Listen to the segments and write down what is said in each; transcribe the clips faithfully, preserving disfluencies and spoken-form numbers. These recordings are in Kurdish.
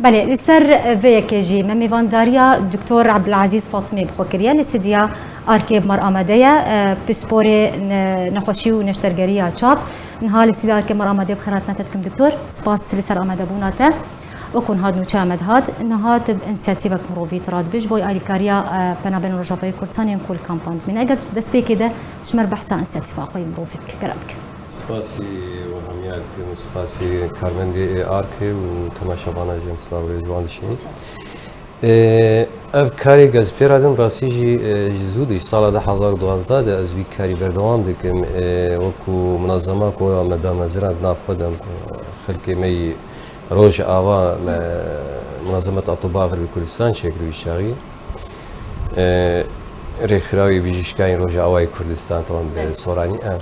Belê, li ser vê yekê jî me mêvandariya Doktor Ebdilezîz Fatimê bi xwe kiriye. Li stûdyoya Arkê bi me re amade ye, e, pisporê ne-, nexweşî û neştergeriya çav. Niha li stûdyoya Arkê bi me re amade ye, bi xêr hatina te dikim Doktor. Spas li ser amadebûna te. Wekî niha di nûçeya me de hat, niha tu bi însiyatîvek mirovî tu radibe ji bo alîkariya, e, Penaberên Rojavayê Kurdistanê yên ku li kampan dimîne. Eger destpêkê de ji me re behsa însiyatîva xwe yê mirovî bike, kerem bike. Spasî we hemiya dikim û spasî karmendê ê Arkê û temaşevana jî em silav û rêz wan dişînin. Sağ ol. Ê, ev karê ku ez pê re dim rastî jî, ê, ji zû de, ji sala du hezar û duwazdeh de ez vî karî berdewam dikim. Ê, wekî munazema ku ya me damezirand di nav xwe de, em, xelkê me yî Rojava, me, Munazemet Etiba Xerbî Kurdistan çêkir wî çaxî. Ê, Rêxirawî Bijîşkayên Rojavayê Kurdistan, tamam, bi Belê. Soranî, e.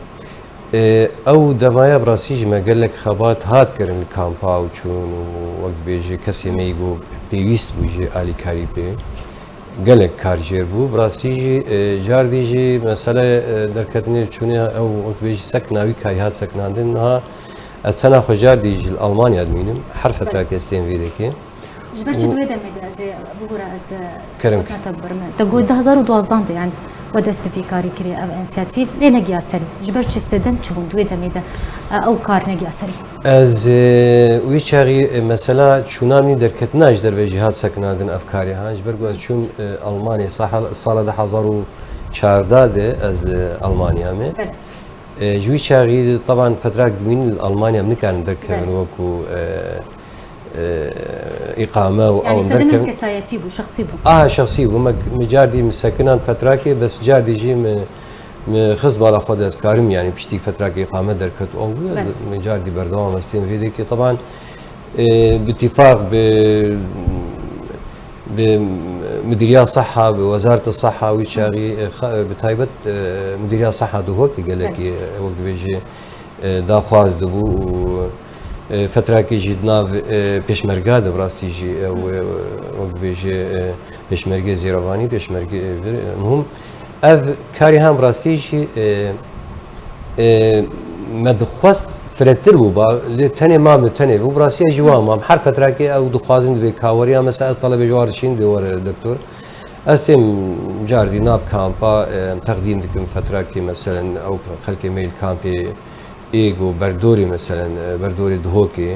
Ê, ew demaya bi rastî jî me gelek xebat hat kirin li kampa û çûn û wek dibêje kesê me yî ku pêwîst bû jî alîkarî pê. Gelek kar jêr bû. Bi rastî jî, ê, cardî jî mesele, ê, derketinê çûnê ew wek dibêje sekna wî karî hat seknandin. Niha ez tena xwe cardî jî li Almanya dimînim. Her Belê. Fetrake ez têm vê dekê. Ji ber çi Û di wê demê de ez ê bibûre ez, e, Kerem gotina te bibirme. Te got du hezar û duwazdeh de, yani, we dest bi vî karî kiriye ev însiyatîv, lê negiya serî. Ji ber çi sedem çi bûn di wê demê de, e, ew kar negiya serî? Ez, e, wî çaxî, e, mesela çûna min derketina ji derve jî hat sekinandin ev karê ha. Ji ber ku ez çûm, e, Almanya, sahal-, sala du hezar û çardeh de ez, e, Almanya me. Belê. E, ji wî çaxî taban fetrak dimînin li Almanya em nikarin derkevin Belê. Wekû, e, e, îqame û Yani ew sedenem derkevin. Kesayetî bû, şexsî bû. Aha, şexsî bû. Me, me cardî min sekinan fetrakê, bes cardî jî me, me xist bala xwe de ez karim, yani piştî fetrakê îqame derket û ew bû. Belê. Me cardî berdewam ez têm vê dekê. Taban, e, bi tîfaq, bi, bi Midiriya Seha, bi Wezareta Seha wî çaxî, e, xa-, bi taybet, e, Midiriya Seha Duhokê gelekî, Belê. E, wek dibêje, e, daxwaz dibû û, e, fetrakê jî di nav, e, pêşmerga de bi rastî jî, e, we, wek dibêje, e, pêşmergê zêrevanî, pêşmergê, e, vir, e, muhim. Ev karê hem rastî jî, e, e, me dixwest firehtir bû, ba, lê tenê mam, tenê bû. Bi rastî jî wa mam. Her fetrakê ew dixwazin dibê kaweriya, mesela ez talebê ji war dişîn dibê were doktor. Ez têm cardî nav kampa, e, em teqdîm dikim fetrakê, meselen ew xelkê me yê li kampê ê ku berdorê, meselen, e, berdorê Duhokê,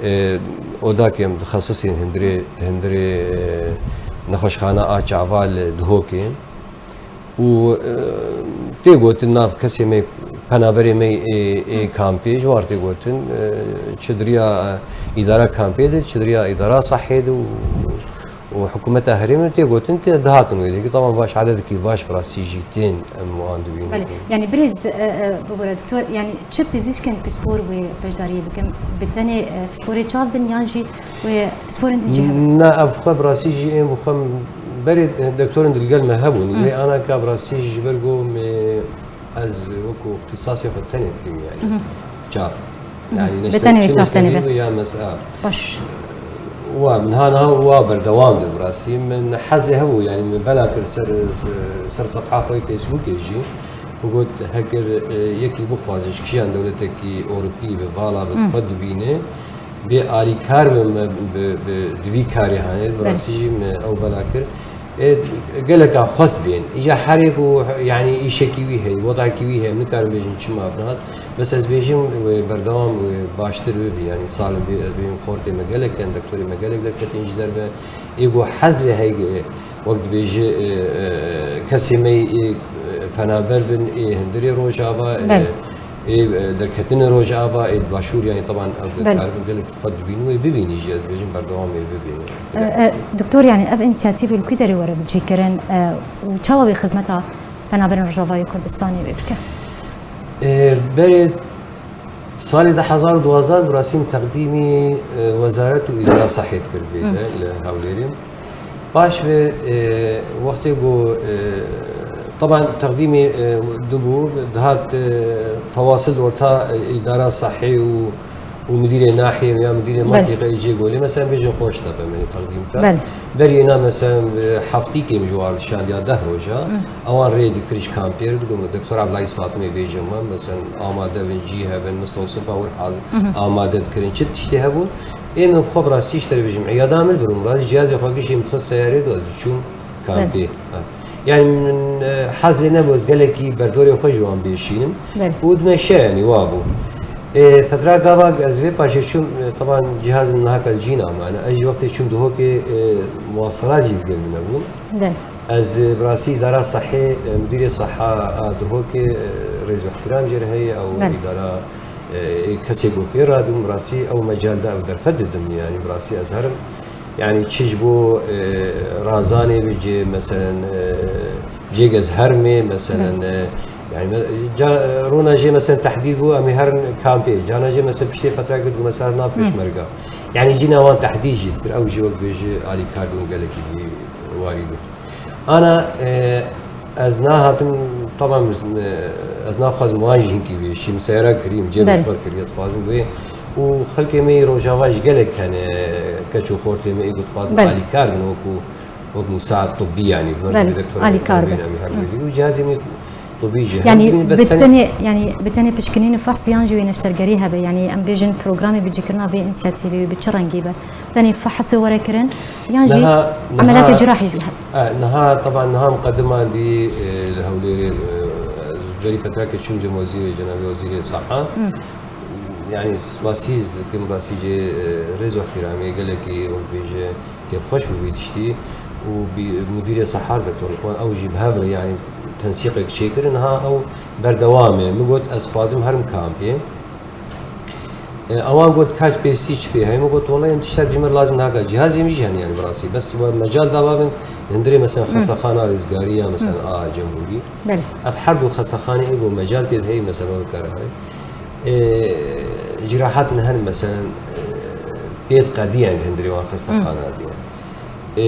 e, odakê em dixesisên hundirê, hundirê, e, nexweşxana a çava li Duhokê. Û, e, tê gotin nav kesê me, penaberê me ê, ê kampê, ji war tê gotin, e, çi di riya, e, îdara kampê de, çi di riya îdara sehê de û, û hikûmeta herêmê tê gotin, tê dihatin wê dekî. Tamam, baş, ededekî baş bi rastî jî tên em wan dibînin. Belê. Yani birêz, e, e, bibore doktor, yani çi pizîşkên pispor wê beşdariyê bikin? Bi tenê, e, pisporê çav bin yan jî wê pisporên din jî hebe? Na, ev xwe bi rastî jî ên bi xwe berê, e, doktorên di li gel me hebûn. Hı. Lê ana ka bi rastî jî ji ber ku me ez wekû îxtîsasê xwe tenê dikim yani. Hı hı. Çav. Hı hı. Yani Bi tenê çi çav tenê be. Neşterî ya mesela. Baş. Wa, min ha niha wa berdewam de bi rastî. Min hez lê hebû, yani min bela kir ser, ser sefha xwe yê Facebookê jî. Ku got, heger, e, yekî bixwaze ji kîjan dewletekî Ewropî bi vala bi Hı. xwe dibîne, bê alîkar be me bi, bi, di vî karê hanê, bi Belê. Rastî jî me ew bela kir. Ê, geleka xwest bên. Îja herê ku, yani îşekî wî heye, wedakî wî heye, em nikarin bêjin çima ev nehat. Bes ez bêjim, wê berdewam, wê baştir bibe, yani salim bê, ez bêjim xortê me gelek, yani doktorê me gelek derketin ji derve. Ê ku hez lê heye, wek dibêje, e, e, kesê me yê, e, penaber bin, ê hundirê Rojava, e, Belê. Ê, e, derketinê Rojava, ê başûr, yani taban ev Belê. Karibin gelek xwe dibînin, wê bibînî jî, ez bêjim berdewam wê bibînin. E, e, doktor, yani ev însiyatîvê li ku derê were bicihkirin, e, û çawa wê xizmeta penaberên Rojavayê Kurdistanê wê bike? E, berê salê du hezar û duwazdeh bi rastî min teqdîmî, e, wezaret û îdara sehê dikir vê Hı. de li Hewlêrê. Paş ve, e, wextê ku, e, taban teqdîmî, e, dibû, dihat, e, tewasil orta, e, îdara sehê û, û midîrê nahiyê ya midîrê Belê. Mantîqeyê jê golê, mesela bêjin Qoçtepe me teqdîm kir. Belê. Berî na mesela, e, heftîkê min ji war dişand ya deh roja, Hı. ewan rê dikir ji kampiyê re, digot, Doktor Abdulaziz Fatimê bêjin me, mesela amade bin, cî hebin, mistewsifa wir hazir, Hı hı. Amade dikirin. Çi tiştê hebûn? Ê min xwe bi rastî ji te re bêjim, îyada min vir bû, rastî cihazê xwe giştî min dixist seyarê de ez diçûm kampê. Ha. Yani min, e, hez lê nebû ez gelekî berdorê xwe ji wan bêşînim. Belê. Û dimeşe, yani wa bû. E, fetra gava ez vê paşê çûm, e, teban cihazê min niha kal cîna mane. Ez jî wextê çûm Duhokê, e, muwaselat jî digel min nebûn. Belê. Ez, e, bi rastî îdara sehê, e, mudîrê seha a Duhokê, e, rêz û ihtiram jê re heye, ew Belê. îdara, e, kesê ku pê radûm, bi rastî ew mecal da, ew derfet didim, yani bi rastî ez herim. Yani çi ji bo, e, razanê bi cê, meselen, e, cêk ez hermê, meselen, Belê. e, yani me-, ca, rona jê, meselen, tehdîd bû, em ê herin kampê. Cana jê, meselen, piştê fetra kir, bû, mesela, na Hı. pêşmerga. Yani cîna wan tehdîd jî dikir, ew jî wek bêje alîkar bûn, gelekî jî warî bû. Ana, e, ez nahatim, tamam, e, ez naxwazim wan jî hinkî bêşîm, seyara kirîm, cem Belê. ji xwe kiriye, dixwazim wê. Û xelkê me yê Rojava jî gelek hene, keç û xortê me ê ku dixwazin Belê. alîkar bin, wekû, wek musaad tibbî, yani, bi Belê, doktor alîkar bin. Em her Hı. wê dî. Û cihazê me tibbî jî Yani hem dibîn, bes bi tenê tenê, yani bi tenê pişkinîn û fehs yan jî wê neştergerî hebe, yani em bêjin programê bicîkirina vê însiyatîvê wê bi çi rengî be? Tenê fehs û were kirin, yan jî Niha, niha, emeliyatê cirahî jî hebe? E, niha, teban niha miqedima dî, e, li Hewlêrê, e, berî fetrake çûm cem wezîrê, cenabê wezîrê seha. Hı. Yani spasî dikim, basî cê, e, rêz û ihtiramê gelekî wek bêje kêfxweş bû vî tiştî û bî-, mudîrê seha, doktor Lukman, ew jî bi hev re, yani tensîqek çêkirin, niha ew berdewam e. Min got, ez dixwazim herim kampê. E, ewan got, kaç pêstî çi pê heye? Min got, wela em tiştek ji me lazim nake. Cihazê min jî hene, yani bi rastî. Bes we mecal da babin, hundirê mesela Hı. xestexana Rizgarî ya mesela Hı. a Cemhurî. Belê. Ev her du xestexanê ê ku mecal tê de heye, mesela we kare heye. E, cirahat ne hene, mesela, e, pêt qedî, yani hundirê wan Hı. xestexana diye. E,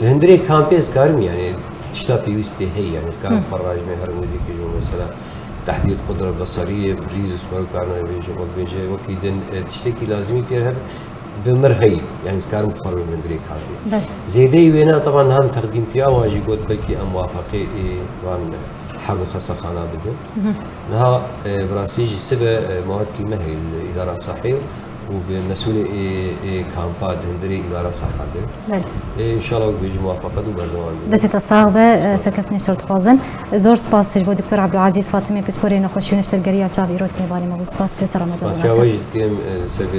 li hundirê kampê ez karim, yani tişta pêwîst pê heye, yani ez karim Hı. xwe rajime herim wê dî ki ji bo mesela tehdîd qudret besariyê, rîz û smer û karine bêje, wek bêje, wekî din, e, tiştekî lazimî pê hebe, bi mir heyî, yani ez karim xwe rajime hundirê kampê. Belê. Zêdeyî wêna, teban niha em teqdîm kiriye, awa jî got belkî em muwafaqê ê wan her du xestexana bidin. Hı hı. Niha, e, bi rastî jî sibe, e, mawedkî me heye li îdara sehê û bi mesûlê ê, ê kampa di hundirê îdara seha de. Belê. Ê, înşallah wek bêjî muwafaqet û berdewam bê. Destê te sax be, Spas. serkeftinê ji te dixwazin. Zor spas ji bo Doktor Abdulazîz Fatimê, pisporê nexweşî û neştergeriya çav îro di mêvanê me bû. Spas, lê selamet Spas bibîne. ya we jî dikim, e, ser vê